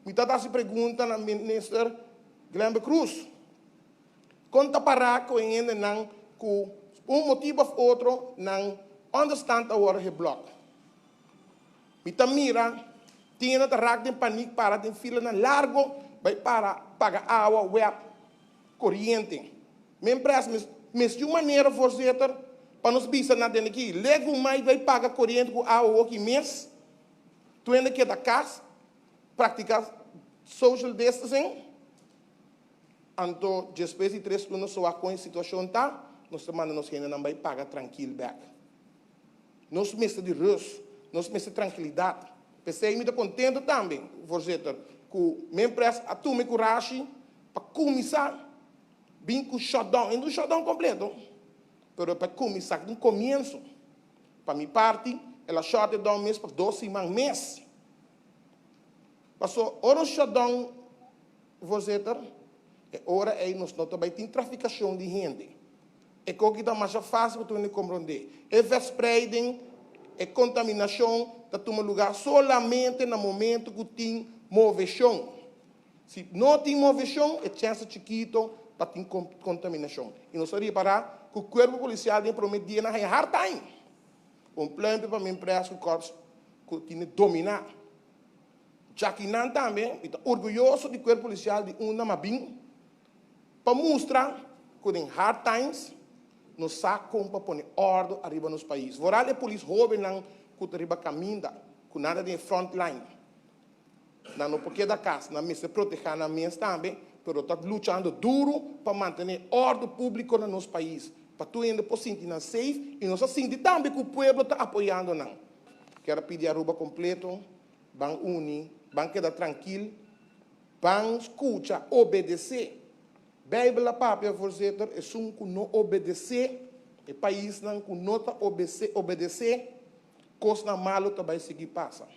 Mi ta hasi pregunta na minister Glenbert Croes. Kon ta para ku hendenan ku un motibu òf otro nan onderstand a wòrdu geblok. Mi ta mira tin hende ta rak den panik para den filanan largo bai para paga awa, web, koriente. Men pres mes di un manera, voorzitter, pa nos bisa na den aki legumai bai paga koriente ku awa hoki mes tur hende keda kas praktiká social distancing. Anto despues di 3 luna so kon e situashon ta, nos ta manda nos hendenan bai paga trankil bèk. Nos mester di rust, nos mester trankilidat. P'esei mi ta kontentu tambe, voorzitter, ku Minpres a tuma kurashi pa kuminsá bin ku shutdown, no shutdown kompleto, pero pa kuminsá un komienso. Pa mi parti, el a shutdown mes pa 2 siman mes. Pasó ora shutdown, voorzitter, e ora ei nos no tambe tin trafikashon di hende. E kos ta mas fásil pa tur komprondé. E verspreiding, e kontaminashon ta tuma lugá solamente na momento ku tin moveshon. Si no tin moveshon, e chèns chikitu pa tin kontaminashon. I nos a ripará ku e kuerpo polisial den promé dianan hard time. Un pluimpje pa Minpres ku korps ku tin dominá. Djakinan tambe, ta orguyoso di kuerpo polisial di unda m'a bin, pa mustra ku den hard times nos sa kon pa pone òrdu ariba nos pais. Vooral e polis hóbennan ku ta riba kaminda, ku nan ta den front line. Nan no por keda kas, nan mester protehá nan mes tambe, pero ta luchando duru pa mantené òrdu públiko na nos pais. Pa tur hende por sinti nan safe i nos sinti tambe ku pueblo ta apoyando nan. Ke pidi Aruba kompleto, ban uni, ban keda trankil, ban skucha, obedesé. Beibel a papia, voorzitter, esun ku no obedesé, e paisnan ku no ta obedesé, obedesé, kosnan malu ta bai sigui pasa.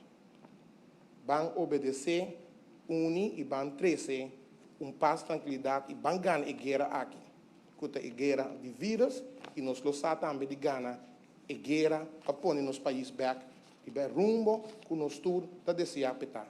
Ban obedesé, uni i ban trese un pas, trankilidat i ban gana e guera aki. Ku ta e guera di virus i nos lo sa tambe di gana e guera pa pone nos pais bèk i bai rumbo ku nos tur ta deseá p'e ta.